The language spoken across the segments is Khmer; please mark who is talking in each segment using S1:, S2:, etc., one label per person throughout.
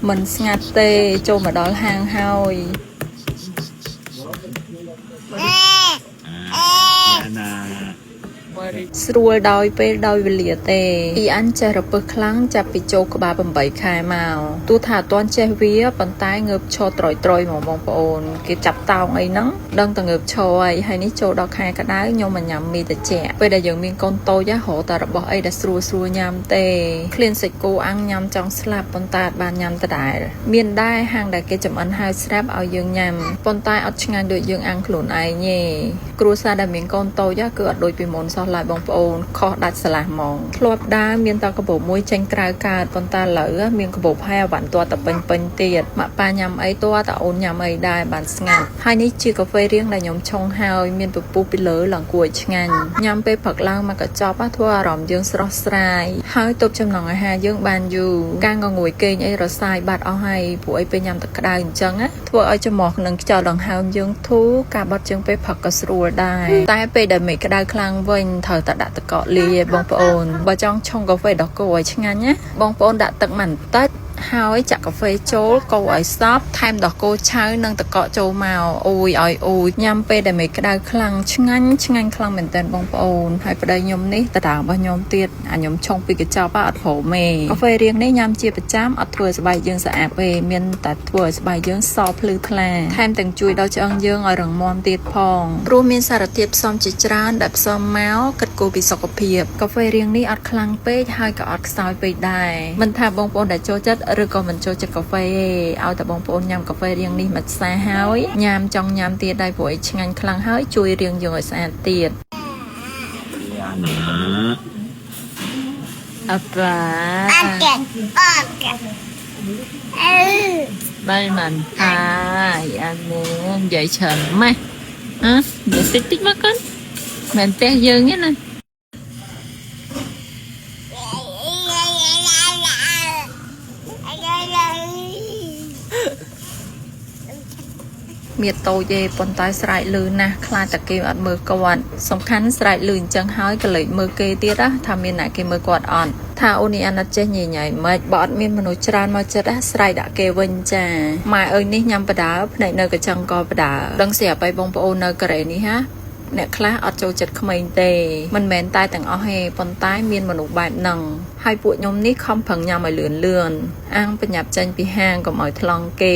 S1: មិនស្ងាត់ទេចូលមកដល់ហាងហើយ
S2: Yana.
S1: ស្រួលដោយពេលដោយវេលាទេអ៊ីអានចេះរពឹសខ្លាំងចាប់ពីចូលក្បាល8ខែមកទោះថាអត់ទាន់ចេះវាប៉ុន្តែងើបឈរត្រយត្រយហ្មងបងប្អូនគេចាប់តោងអីហ្នឹងដឹងតែងើបឈរហើយហើយនេះចូលដល់ខែក្តៅខ្ញុំមកញ៉ាំមីត្រជាក់ពេលដែលយើងមានកូនតូចហ៎រកតែរបស់អីដែលស្រួលស្រួលញ៉ាំទេឃ្លានសាច់គោអាំងញ៉ាំចង់ស្លាប់ប៉ុន្តែអត់បានញ៉ាំដដែលមានដែរហាងដែលគេចំអិនហើយស្រាប់ឲ្យយើងញ៉ាំប៉ុន្តែអត់ឆ្ងាញ់ដូចយើងអាំងខ្លួនឯងទេគ្រួសារដែលមានកូនតូចគឺអត់ដូចពីមុនសោះឡើយបងប្អូនខុសដាច់ស្រឡះហ្មងធ្លាប់ដើរមានតកាបូបមួយចេញក្រៅកើតប៉ុន្តែឥឡូវមានកាបូបហើយអវ៉ាន់ទាត់តែពេញពេញទៀតម៉ាក់ប៉ាញ៉ាំអីទាត់តែអូនញ៉ាំអីដែរបានស្ងាត់ហើយនេះជាកាហ្វេរៀងដែលខ្ញុំឆុងហើយមានពពុះពីលើឡើងគួរឲ្យឆ្ងាញ់ញ៉ាំពេលព្រឹកឡើងមកកញ្ចប់ធ្វើអារម្មណ៍យើងស្រស់ស្រាយហើយទប់ចំណងអាហារយើងបានយូរការងងួយគេងអីរសាយបាត់អស់ហើយព្រោះអីពេលញ៉ាំទឹកក្តៅអញ្ចឹងណាធ្វើឲ្យច្រមុះនិងខ្យល់ដង្ហើមយើងធូរការបត់ជើងពេលព្រឹកក៏ស្រួលដែរតែពេលដែលមេឃក្តៅខ្លាំងវិញត្រូវតែដាក់ទឹកកកលាយឯងបងប្អូនបើចង់ឆុងកាហ្វេដោះគោឲ្យឆ្ងាញ់ណាបងប្អូនដាក់ទឹកមិនបន្តិចហើយចាក់កាហ្វេចូលកូរឲ្យសព្វថែមដោះគោឆៅនិងទឹកកកចូលមកអូយឲ្យអូយញ៉ាំពេលដែលមេឃក្តៅខ្លាំងឆ្ងាញ់ឆ្ងាញ់ខ្លាំងមែនតើបងប្អូនហើយប្តីខ្ញុំនេះតដើមរបស់ខ្ញុំទៀតអាខ្ញុំឆុងពីកញ្ចប់អត់ព្រមទេកាហ្វេរៀងនេះញ៉ាំជាប្រចាំអត់ធ្វើឲ្យស្បែកយើងស្អាតទេមានតែធ្វើឲ្យស្បែកយើងសភ្លឺថ្លាថែមទាំងជួយដល់ឆ្អឹងយើងឲ្យរឹងមាំទៀតផងព្រោះមានសារធាតុផ្សំជាច្រើនដែលផ្សំមកគិតគូរពីសុខភាពកាហ្វេរៀងនេះអត់ខ្លាំងពេកហើយក៏អត់ខ្សោយពេកដែរមិនថាបងប្អូនដែលចូលចិត្តឬក៏មិនចូលចិត្តកាហ្វេទេឲ្យតែបងប្អូនញ៉ាំកាហ្វេរៀងនេះមួយសាហើយញ៉ាំចង់ញ៉ាំទៀតដែរព្រោះឲ្យឆ្ងាញ់ខ្លាំងហើយជួយរាងយើងឲ្យស្អាតទៀត
S2: Yana.
S3: 아빠
S4: 아빠
S3: 말 많다 야는 dậy sớm mà hả dậy tích tích mất con mình té dương ấy nè.
S1: មានតូចទេប៉ុន្តែស្រែកលឺណាស់ខ្លាចតែគេអត់មើលគាត់សំខាន់ស្រែកលឺអញ្ចឹងហើយក៏លេចមើលគេទៀតណាថាមានអ្នកគេមើលគាត់អត់ថាអូននេះអាណិតចេះញញ៉ៃមិនបើអត់មានមនុស្សច្រើនមកចិត្តណាស្រែកដាក់គេវិញចាម៉ែអើយនេះញ៉ាំបដាភ្នែកនៅកញ្ចឹងក៏បដាដឹងស្រាប់ហើយបងប្អូននៅកូរ៉េនេះហាអ្នកខ្លះអត់ចូលចិត្តក្មេងទេមិនមែនតែទាំងអស់ទេប៉ុន្តែមានមនុស្សបែបហ្នឹងហើយពួកខ្ញុំនេះខំប្រឹងញ៉ាំឲ្យលឿនលឿនអាងប្រញាប់ចេញពីហាងកុំឲ្យថ្លង់គេ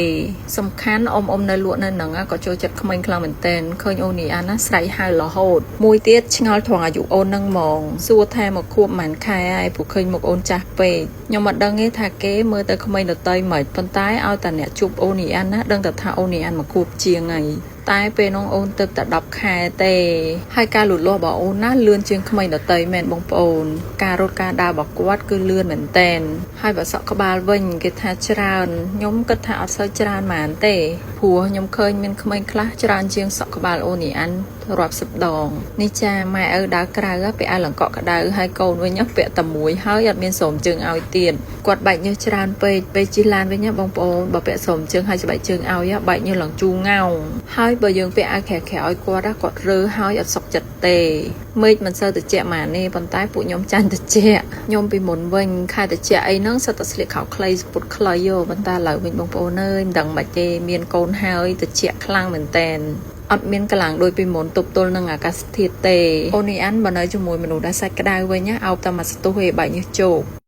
S1: សំខាន់អ៊ំអ៊ំនៅលក់នៅហ្នឹងក៏ចូលចិត្តក្មេងខ្លាំងមែនទែនឃើញអូននេះអាណាស្រែកហៅរហូតមួយទៀតឆ្ងល់ត្រង់អាយុអូនហ្នឹងហ្មងសួរថាមកខួបប៉ុន្មានខែហើយព្រោះឃើញមុខអូនចាស់ពេកខ្ញុំអត់ដឹងទេថាគេមើលទៅក្មេងដតីមិនប៉ុន្តែឲ្យតែអ្នកជួបអូននេះអាណាដឹងតែថាអូននេះអានមកខួបជាងហើយតែពេលនោះអូនទៅតែ10ខែទេហើយការលូតលាស់របស់អូនណាលឿនជាងក្មេងដតីមែនបងប្អូនការរត់ការដើររបស់គាត់គឺលឿនមែនតែនហើយបើសក់ក្បាលវិញគេថាច្រើនខ្ញុំគិតថាអត់សូវច្រើនហ្មងទេព្រោះខ្ញុំឃើញមានក្មេងខ្លះច្រើនជាងសក់ក្បាលអូននេះអានរាប់សិបដងនេះចាម៉ែឪដើរក្រៅពាក់អាវលង្កក់ក្តៅហើយកូនវិញពាក់តែមួយហើយអត់មានស្រោមជើងឲ្យទៀតគាត់បែកញើសច្រើនពេកពេលជិះឡានវិញណាបងប្អូនបើពាក់ស្រោមជើងហើយស្បែកជើងឲ្យបែកញើសឡើងជូរងោងហើយបើយើងពាក់អាវក្រៅៗឲ្យគាត់គាត់រើហើយអត់សុខចិត្តទេមេឃមិនសូវត្រជាក់ម៉ានេះប៉ុន្តែពួកខ្ញុំចាញ់ត្រជាក់ខ្ញុំពីមុនវិញខែត្រជាក់អីហ្នឹងសិតតែស្លៀកខោខ្លីស្ពុតខ្លីយោប៉ុន្តែឥឡូវវិញបងប្អូនអើយមិនដឹងមិនទេមានកូនហើយត្រជាក់ខ្លាំងមែនតែនអត់មានកម្លាំងដូចពីមុនទប់ទល់នឹងអាកាសធាតុទេអូននេះអានបើនៅជាមួយមនុស្សដែលសាច់ក្តៅវិញណាអោបតែមួយស្ទុះឯងបែកញើសជោក។